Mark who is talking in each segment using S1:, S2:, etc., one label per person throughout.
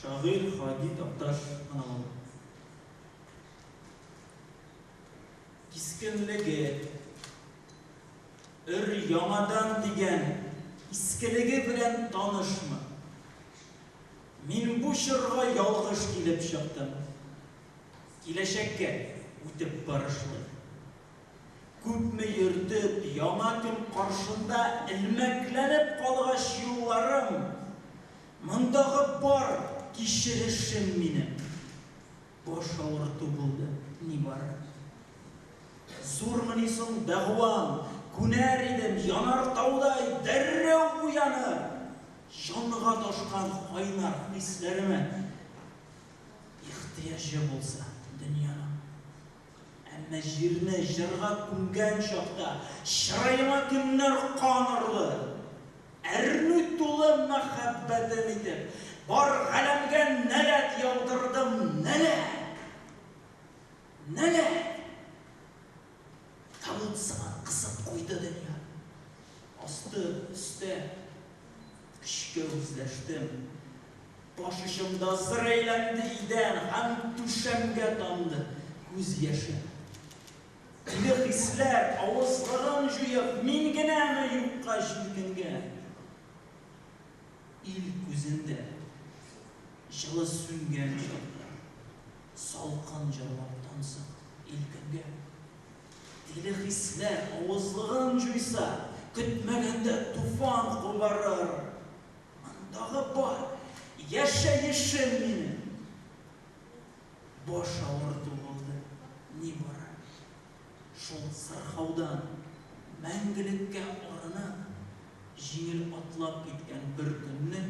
S1: Шагыйрь Һади Такташ монологы. Кискенлеге, өр-яңадан дигән искелеге белән танышмы? Мин бу чорга ялгыш килеп чыктым. Киләчәккә үтеп барышлый. Күпме йөртеп, яңа көн каршында элмәкләнеп калгач юлларым, мондагы бар кичерешем минем баш авырту булды нибары. Зурмыни соң дәгъвам, күнәр идем, янартаудай дәррәү уянып, җанга ташкан кайнар хисләремә ихтыяҗы булса дөньяның. Әмма җирне җырга күмгән чакта чыраема кемнәр кан орды? Әрнү тулы мәхәббәтем итеп, бар галәмгә нәләт яудырдым, нәләт! Нәләт! Табут сыман кысып куйды дөнья. Асты, өстә. Көчкә үзләштем. Баш очымда зыр әйләнде идән һәм түшәмгә тамды күз яше. Тиле хисләр, авызлыгын җуеп, мин генәме юкка җилкенгән? Ил күзендә җылы сүнгән чакта, салкын җырлап тамсын ил-көнгә. Тиле хисләр, авызлыгын җуйса, көтмәгәндә туфан кубарыр. Мондагы бар яшәешем минем. Баш авырту булды нибары. Шул сырхаудан мәңгелеккә арынып, җиңел атлап киткән бер көнне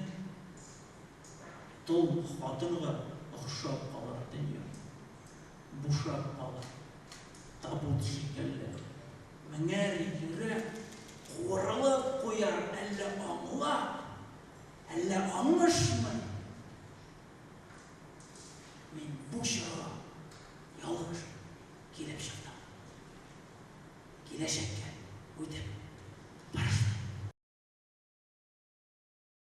S1: тол хатынга охшап калыр дөнья. Бушап калыр, табут шикелле. Меңәр йөрәк куырылып куяр, әллә аңлап, әллә аңышмый. Мин бу чорга ялгыш килеп чыктым. Киләчәккә үтеп.